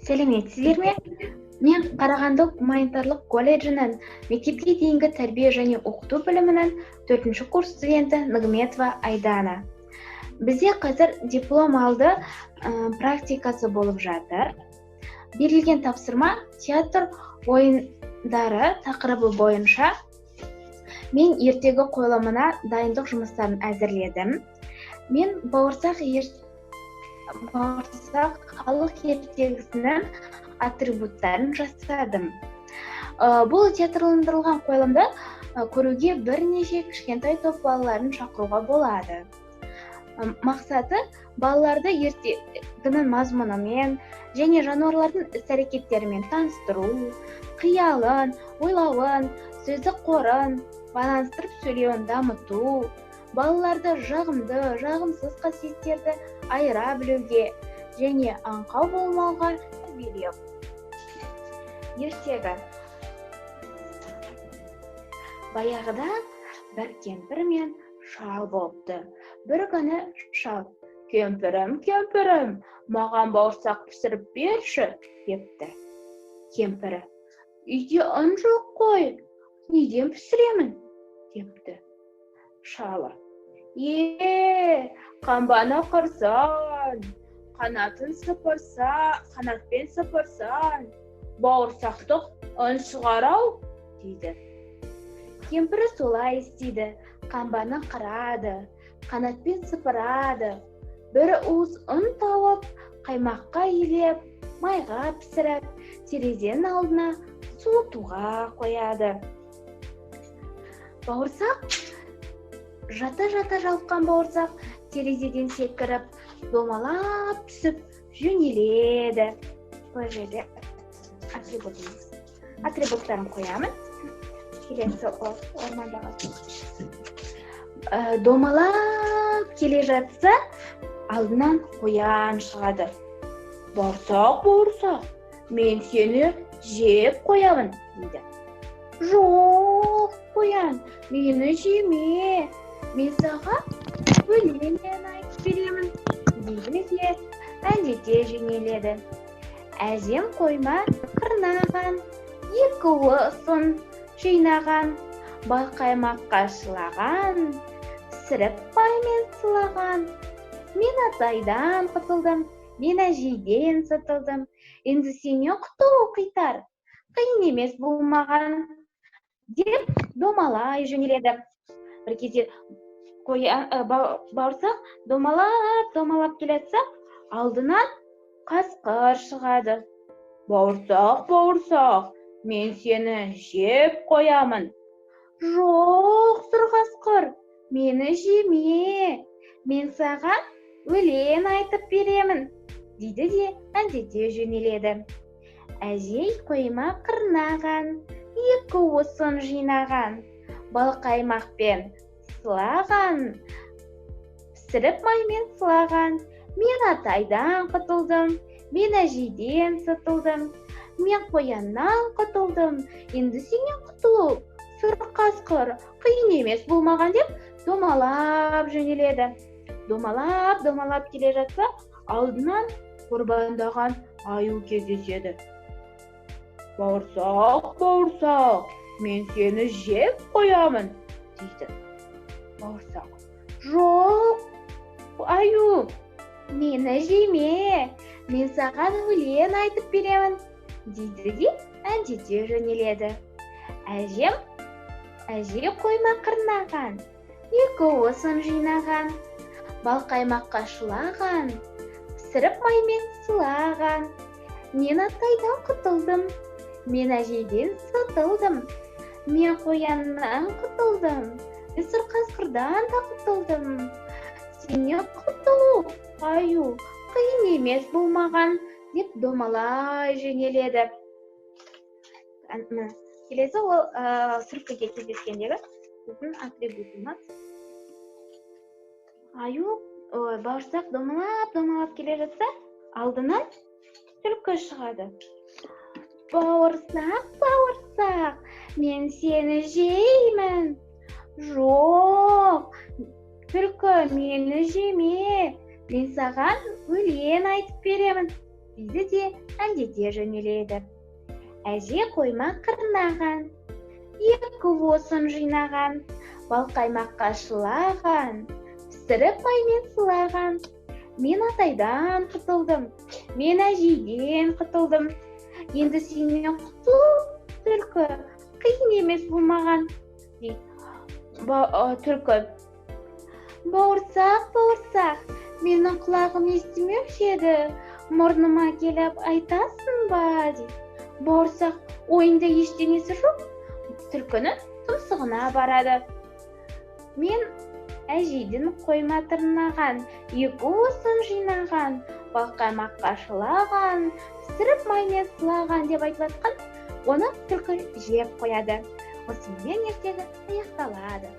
Сәлеметсіздер ме? Мен Қарағанды гуманитарлық колледжінің мектепке дейінгі тәрбие және оқыту бөлімінің 4-ші курс студенті Нығметова Айдана. Бізде қазір диплом алды практикасы болып жатыр. Берілген тапсырма театр ойындары тақырыбы бойынша мен ертегі қойылымына дайындық жұмыстарын әзірледім. Мен бауырсақ халық ертегісінің атрибуттарын жасадым. Бұл театрландырылған қойылымды көруге бірнеше кішкентай топ балаларын шақыруға болады. Мақсаты балаларды ертегінің мазмұнымен және жануарлардың іс-әрекеттерімен таныстыру, қиялын, ойлауын, сөздік қорын, байланыстырып сөйлеуін дамыту, балаларды жағымды, жағымсыз қасиеттерді айыра білуге және аңқау болмауға тәрбиелеу. Ертегі. Баяғыда бір кемпір мен шал болыпты. Бір күні шал: "Кемпірім, кемпірім, маған бауырсақ пісіріп берші", депті. Кемпірі: "Үйде ұн жоқ қой, неден пісіремін?" депті. Шалы: "Е, қамбаны қырсаң, қанатын сыпырса, қанатпен сыпырсаң, бауырсақтық ұн шығар-ау", дейді. Кемпірі солай істейді, қамбаны қырады, қанатпен сыпырады, бір уыс ұн тауып, қаймаққа илеп, майға пісіріп, терезенің алдына суытуға қояды. Бауырсақ жата-жата жалыққан бауырсақ терезеден секіріп, домалап түсіп жөнеледі. Бұл жерде атрибуттарын қоямын. Келесі ормандағы. Домалап келе жатса, алдынан қоян шығады. "Бауырсақ, бауырсақ, мен сені жеп қоямын", дейді. "Жоқ, қоян, мені жеме, мен саған өлең айтып беремін", дейді де әндете жөнеледі. Әжем қойма қырнаған, екі уысын жинаған, балқаймаққа шылаған, пісіріп маймен сылаған. Мен атайдан құтылдым, мен әжейден сытылдым, енді сенен құтылу қитар, қиын емес бұл маған, деп домалай жөнеледі. Бір кезде бауырсақ домалап келе жатса, алдынан қасқыр шығады. "Бауырсақ, бауырсақ, мен сені жеп қоямын". "Жоқ, сұр қасқыр, мені жеме, мен саған өлең айтып беремін", дейді де әндете жөнеледі. Әжей қойма қырнаған, екі уысын жинаған, балқаймақпен сылаған, пісіріп маймен сылаған. Мен атайдан құтылдым, мен әжейден сытылдым, мен қояннан құтылдым, енді сенен құтылу, сұр қасқыр, қиын емес бұл маған, деп домалап жөнеледі. Домалап, домалап келе жатса, алдынан қорбаңдаған аю кездеседі. "Бауырсақ, бауырсақ, мен сені жеп қоямын", дейді. Бауырсақ: "Жоқ, аю, мені жеме, мен саған өлең айтып беремін", дейді де әндете жөнеледі. Әжем әже қойма қырнаған, екі уысын жинаған, балқаймаққа шылаған, пісіріп маймен сылаған. Мен атайдан құтылдым, мен әжейден сытылдым, мен қояннан құтылдым, мен сұр қасқырдан да құтылдым. Сенен құтылу, аю, қиын емес бұл маған, деп домалай жөнеледі. Келесі ол сүркіге кездескендегі біздің атрибутымыз. Аю, бауырсақ домалап, домалап келе жатса, алдынан түлкі шығады. "Бауырсақ, бауырсақ, мен сені жеймін". "Жоқ, түлкі, мені жеме, мен саған өлең айтып беремін", Дейді де, әндете жөнеледі. Әже қойма қырнаған, екі уысын жинаған, балқаймаққа шылаған, пісіріп маймен сылаған. Мен атайдан құтылдым, мен әжейден құтылдым, енді сенен құтылу, түлкі, қиын емес бұл маған, дейді. Түлкі: «Бауырсақ, бауырсақ, менің құлағым естімеуші еді, мұрныма келіп айтасың ба?» – дейді. Бауырсақ ойында ештеңесі жоқ түлкінің тұмсығына барады. «Мен әжейден қойма тырнаған, екі уысын жинаған, балқаймаққа шылаған, пісіріп маймен сылаған», – деп айтып жатқан, оны түлкі жеп қояды. Осымен ертегі аяқталады.